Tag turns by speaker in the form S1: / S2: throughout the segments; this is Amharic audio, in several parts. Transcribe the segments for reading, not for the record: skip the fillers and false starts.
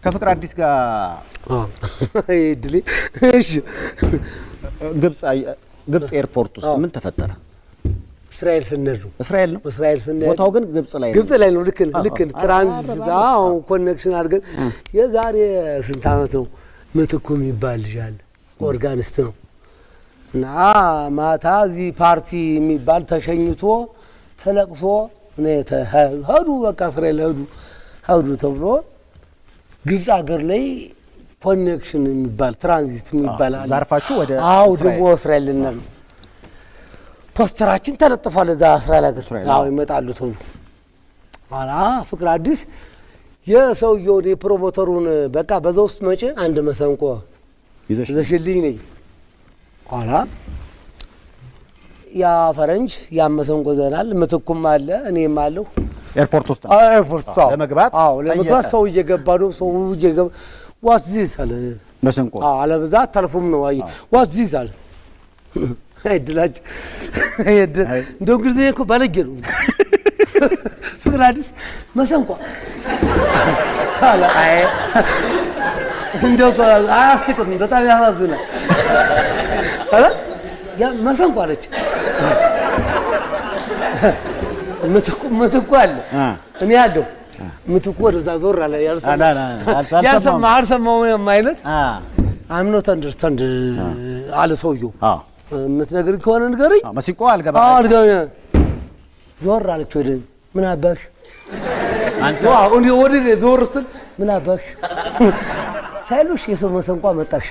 S1: ከፍቅር አዲስ ጋር
S2: እድሌ። እሺ።
S1: ግብጽ ኤርፖርት ውስጥ ምን ተፈጠረ?
S2: እስራኤል ስንሄድ ነው።
S1: እስራኤል ነው።
S2: እስራኤል ስንሄድ
S1: ቦታው ግን ግብጽ ላይ ነው።
S2: ግብጽ ላይ ነው። ልክ ነህ፣ ልክ ነህ። ትራንዚት፣ አዎ፣ connection አድርገን የዛሬ ስንት ዓመት ነው፣ ምትኩ የሚባል ልጅ አለ፣ ኦርጋኒስት ነው። እና ማታ እዚህ ፓርቲ የሚባል ተሸኝቶ ተለቅሶ እኔ ሄዱ፣ በቃ እስራኤል ሄዱ ሄዱ ተብሎ ግብጽ ሀገር ላይ connection የሚባል ትራንዚት የሚባል አለ።
S1: እዛ አርፋችሁ ወደ
S2: አዎ።
S1: እስራኤል።
S2: ደግሞ እስራኤል ልንሄድ ነው። ፖስተራችን ተለጥፏል እዛ እስራኤል ሀገር።
S1: እስራኤል፣
S2: አዎ፣ ይመጣሉ ተብሎ። ኋላ ፍቅር አዲስ የሰውየውን የ promoter ኡን በቃ በዛ ውስጥ መጪ አንድ መሰንቆ
S1: ይዘሽ
S2: ይዘሽልኝ ነይ። ኋላ ያ ፈረንጅ ያ መሰንቆ ዘናል፣ ምትኩም አለ፣ እኔም አለሁ።
S1: ኤርፖርት ውስጥ ነው።
S2: ኤርፖርት ሰው
S1: ለመግባት
S2: አዎ፣ ለመግባት።
S1: ጠየቀ።
S2: ሰው እየገባ ነው። ሰው እየገባ "What's this?" አለ።
S1: መሰንቆ።
S2: አዎ፣ አለበዛ አታልፉም ነው። አይ፣ "What's this?" አለ። አይድላች እንደው እንግሊዝኛ እኮ ባለጌ ነው። ፍቅር አዲስ መሰንቆ አለ። አይ፣ እንደው እኮ አያስቅም፣ በጣም ያሳዝናል። አለ ያ መሰንቆ አለች። ምትኩ አለ፣ እኔ አለሁ። ምትኩ ወደዛ ዞር አለ።
S1: አልሰማውም።
S2: ያልሰማ አልሰማውም አይነት። "I'm not understand" አለ ሰውየው። የምትነግሪኝ ከሆነ ንገሪኝ።
S1: መሲንቆ አልገባ።
S2: አዎ፣ አልገባ። ዞር አለች ወደ እኔ። ምን አባሽ
S1: አንተ
S2: ዋው፣ እንዲህ ወደ እኔ ዞር ስትል ምን አባሽ ሳይሉሽ የሰው መሰንቆ አመጣሽ።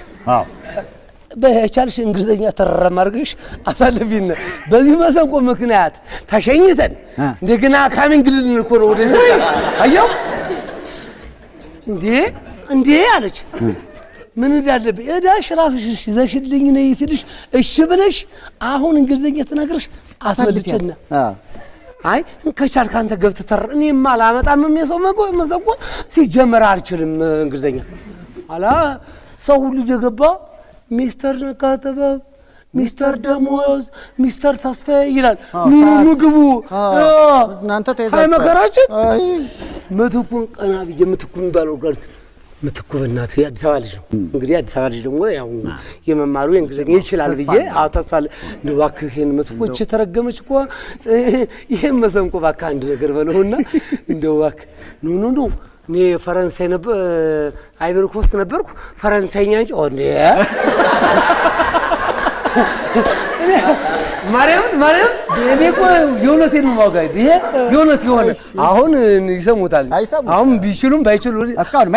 S2: በቻልሽ እንግሊዝኛ ተረረም አድርገሽ አሳልፊን። በዚህ መሰንቆ ምክንያት ተሸኝተን እንደገና coming ልንል እኮ ነው ወደ ኢትዮጵያ። አየው፣ እንዴ እንዴ አለች። ምን እንዳለብኝ እዳሽ ራስሽ ይዘሽልኝ ነይ ትልሽ እሺ ብለሽ አሁን እንግሊዝኛ ተናግረሽ አስበልጭና አይ ከቻልክ አንተ ገብተህ ተር፣ እኔማ አላመጣም የሰው መሰንቆ፣ ሲጀመር አልችልም እንግሊዝኛ። አላ ሰው ሁሉ እየገባ ሚስተር ነጋ ጥበብ፣ ሚስተር ደሞዝ፣ ሚስተር ተስፋዬ ይላል። ኑ ኑ ግቡ።
S1: እናንተ
S2: አይ
S1: ተይዛችኋል።
S2: መከራችን።
S1: አይ።
S2: ምትኩን ቀና ብዬ፣ ምትኩ የሚባለው ጋር፣ ምትኩ በእናትህ የአዲስ አበባ ልጅ ነው። እንግዲህ አዲስ አበባ ልጅ ደግሞ ያው የመማሩ የእንግሊዝኛ ይችላል ብዬ፣ አዎ፣ ተስፋ አለ። እንደው እባክህ ይሄን መሰንቆ፣ እቺ ተረገመች እኮ፣ ይሄን መሰንቆ እባክህ አንድ ነገር በለውና እንደው እባክህ። No, no, no፣ እኔ ፈረንሳይ ነበር፣ አይቨሪ ኮስት ነበርኩ፣ ፈረንሳይኛ እንጂ ኦ እንዴ። እኔ ማርያምን ማርያም፣ እኔ እኮ የእውነቴን ነው የማወጋው። ይሄ የእውነት የሆነ አሁን ይሰሙታል።
S1: አይሰሙትም።
S2: አሁን ቢችሉም ባይችሉ
S1: እስካሁን